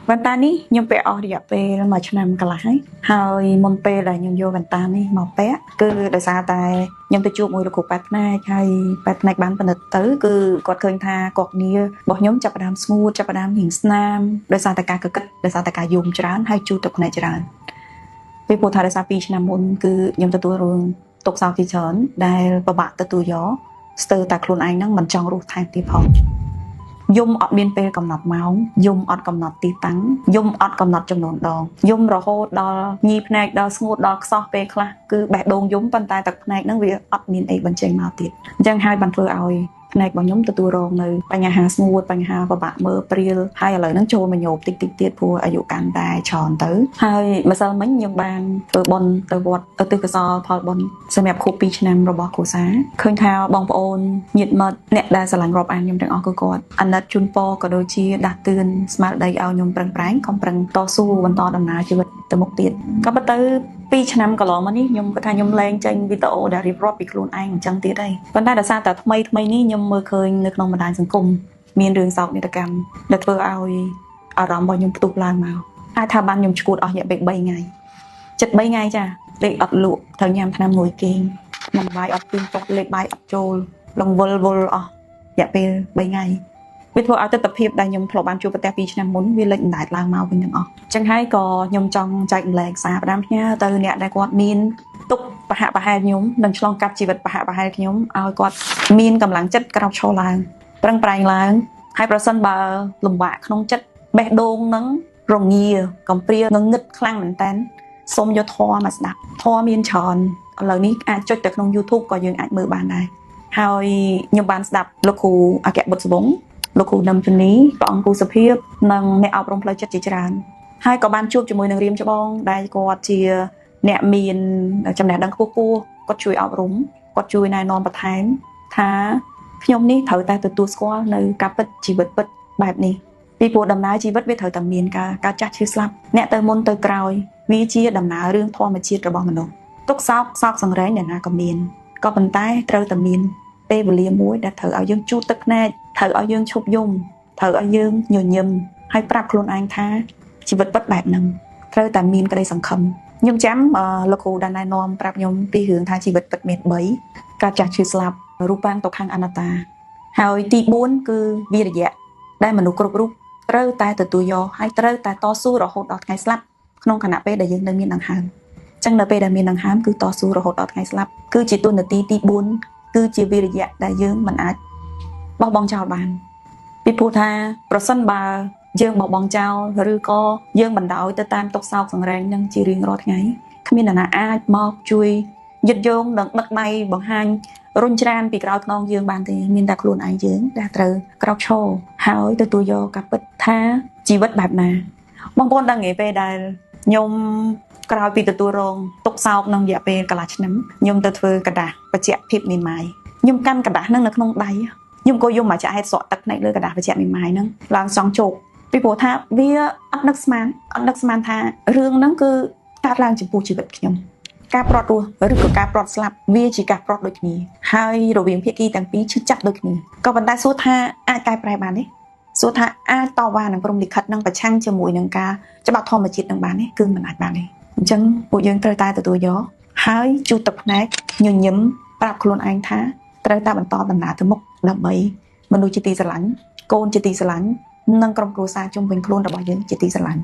វ៉ែនតានេះខ្ញុំពាក់អស់រយៈពេល1ឆ្នាំកន្លះហើយហើយមុនពេលដែលខ្ញុំយកវ៉ែនតានេះមកពាក់គឺដោយសារតែខ្ញុំទៅជួបមួយលោកគ្រូប៉ែតភ្នែកហើយប៉ែតភ្នែកបានពិនិត្យទៅគឺគាត់ឃើញថាកគ្នារបស់ខ្ញុំចាប់ផ្ដើមស្ងួតចាប់ផ្ដើមរៀងស្នាមដោយសារតែការកកិតដោយសារតែការយំច្រើនហើយជូតទឹកភ្នែកច្រើនពីព្រោះថាដោយសារ2ឆ្នាំមុនគឺខ្ញុំទទួលរឿងទុកសោកជាច្រើនដែលពិបាកទទួលយកស្ទើរតែខ្លួនឯងហ្នឹងមិនចង់រស់ថែមទៀតផងយំអត់មានពេលកំណត់ម៉ោងយំអត់កំណត់ទីតាំងយំអត់កំណត់ចំនួនដងយំរហូតដល់ញីភ្នែកដល់ស្ងួតដល់ខ្សោះពេលខ្លះគឺបេះដូងយំប៉ុន្តែទឹកភ្នែកហ្នឹងវាអត់មានអីបញ្ចេញមកទៀតអញ្ចឹងហើយបានធ្វើឲ្យភ្នែករបស់ខ្ញុំទទួលរងនៅបញ្ហាស្ងួតបញ្ហាពិបាកមើលព្រាលហើយឥឡូវហ្នឹងចូលមកញោបតិចតិចទៀតព្រោះអាយុកាន់តែច្រើនទៅហើយម្សិលមិញខ្ញុំបានធ្វើបុណ្យទៅវត្តឧទ្ទិសកុសលផលបុណ្យសម្រាប់ខួប2ឆ្នាំរបស់គ្រួសារឃើញថាបងប្អូនញាតិមិត្តអ្នកដែលស្រឡាញ់រាប់អានខ្ញុំទាំងអស់គឺគាត់អាណិតជូនពរក៏ដូចជាដាស់តឿនស្មារតីឲ្យខ្ញុំប្រឹងប្រែងខំប្រឹងតស៊ូបន្តដំណើរជីវិតទៅមុខទៀតក៏ប៉ុន្តែ2ឆ្នាំកន្លងមកនេះខ្ញុំគាត់ថាខ្ញុំលែងចេញវីដេអូដែលរៀបរាប់ពីខ្លួនឯងអញ្ចឹងទៀតហើយប៉ុន្តែដោយសារតែថ្មីថ្មីនេះខ្ញុំមើលឃើញនៅក្នុងបណ្ដាញសង្គមមានរឿងសោកនាដកម្មដែលធ្វើឲ្យអារម្មណ៍របស់ខ្ញុំផ្ទុះឡើងមកអាចថាបានខ្ញុំឈួតអស់រយៈពេល3ថ្ងៃចិត្ត3ថ្ងៃចាលេខអត់លក់ត្រូវញ៉ាំថ្នាំងួយគេងញ៉ាំបាយអត់ពីពុកលេខបាយអត់ចូលលងវល់វល់អស់រយៈពេល3ថ្ងៃវាធ្វើឲ្យទស្សនវិជ្ជាដែលខ្ញុំធ្លាប់បានជួបប្រទះ2ឆ្នាំមុនវាលេចអណ្ដែតឡើងមកវិញទាំងអស់ចឹងហើយក៏ខ្ញុំចង់ចែកម្លែកសារផ្ដាំផ្ញើទៅអ្នកដែលគាត់មានទុកប្រហាក់ប្រហែលខ្ញុំនិងឆ្លងកាត់ជីវិតប្រហាក់ប្រហែលខ្ញុំឲ្យគាត់មានកម្លាំងចិត្តក្រោកឈរឡើងប្រឹងប្រែងឡើងហើយប្រសិនបើលំបាកក្នុងចិត្តបេះដូងនឹងរងាកំព្រាងងឹតខ្លាំងមែនតើសូមយកធម៌មកស្ដាប់ធម៌មានច្រើនឥឡូវនេះអាចចុចទៅក្នុង YouTube ក៏យើងអាចមើលបានដែរហើយខ្ញុំបានស្ដាប់លោកគ្រូអគ្គបុត្រសវង្សលោកគ្រូនឹមជំនីព្រះអង្គគូសុភាពនិងអ្នកអប់រំផ្លូវចិត្តជាច្រើនហើយក៏បានជួបជាមួយនឹងរៀមច្បងដែលគាត់ជាអ្នកមានចំណេះដឹងខ្ពស់គាត់ជួយអប់រំគាត់ជួយណែនាំបន្ថែមថាខ្ញុំនេះត្រូវតែទទួលស្គាល់នៅការពិតជីវិតពិតបែបនេះពីព្រោះដំណើរជីវិតវាត្រូវតែមានការចាស់ឈឺស្លាប់អ្នកទៅមុនទៅក្រោយវាជាដំណើររឿងធម្មជាតិរបស់មនុស្សទុកសោកសោកសង្រេងអ្នកណាក៏មានក៏ប៉ុន្តែត្រូវតែមានពេលវេលាមួយដែលត្រូវឲ្យយើងជូតទឹកភ្នែកត្រូវឲ្យយើងឈប់យំត្រូវឲ្យយើងញញឹមហើយប្រាប់ខ្លួនឯងថាជីវិតពិតបែបហ្នឹងត្រូវតែមានក្តីសង្ឃឹមខ្ញុំចាំលោកគ្រូដែលណែនាំប្រាប់ខ្ញុំពីរឿងថាជីវិតពិតមាន3ការចាស់ឈឺស្លាប់រូបាំងទុក្ខំអនត្តាហើយទី4គឺវីរយៈដែលមនុស្សគ្រប់រូបត្រូវតែទទួលយកហើយត្រូវតែតស៊ូរហូតដល់ថ្ងៃស្លាប់ក្នុងខណៈពេលដែលយើងនៅមានដង្ហើមចឹងនៅពេលដែលមានដង្ហើមគឺតស៊ូរហូតដល់ថ្ងៃស្លាប់គឺជាតួនាទីទី4គឺជាវីរយៈដែលយើងមិនអាចបោះបង់ចោលបានពីព្រោះថាប្រសិនបើយើងបោះបង់ចោលឬក៏យើងបណ្ដោយទៅតាមទុកសោកសង្រេងនឹងជារៀងរាល់ថ្ងៃគ្មាននរណាអាចមកជួយយឹតយោងនិងដឹកដៃបង្ហាញរុញច្រានពីក្រោយខ្នងយើងបានទេមានតែខ្លួនឯងយើងដែលត្រូវក្រោកឈរហើយទទួលយកការពិតថាជីវិតបែបណាបងប្អូនដឹងទេពេលដែលខ្ញុំក្រោយពីទទួលរងទុកសោកក្នុងរយៈពេលកន្លះឆ្នាំខ្ញុំទៅធ្វើกระดาษបញ្ជាក់ភាពមានម៉ាយខ្ញុំកាន់กระดาษហ្នឹងនៅក្នុងដៃខ្ញុំក៏យំមកឆ្អែតស្រក់ទឹកភ្នែកលើกระดาษបញ្ជាក់មានម៉ាយហ្នឹងឡើងចង់ជោគពីព្រោះថាវាអត់នឹកស្មានថារឿងហ្នឹងគឺកើតឡើងចំពោះជីវិតខ្ញុំការប្រត់រស់ឬក៏ការប្រត់ស្លាប់វាជាការប្រត់ដូចគ្នាហើយរវាងភាគីទាំងពីរឈឺចាប់ដូចគ្នាក៏ប៉ុន្តែសួរថាអាចកែប្រែបានទេសួរថាអាចតវ៉ានឹងព្រំលិខិតនឹងប្រឆាំងជាមួយនឹងការច្បាប់ធម្មជាតិនឹងបានទេគឺមិនអាចបានទេអញ្ចឹងពួកយើងត្រូវតែទទួលយកហើយជូតទឹកភ្នែកញញឹមប្រាប់ខ្លួនឯងថាត្រូវតែបន្តដំណើរទៅមុខដើម្បីមនុស្សជាទីស្រឡាញ់កូនជាទីស្រឡាញ់និងក្រុមគ្រួសារជុំវិញខ្លួនរបស់យើងជាទីស្រឡាញ់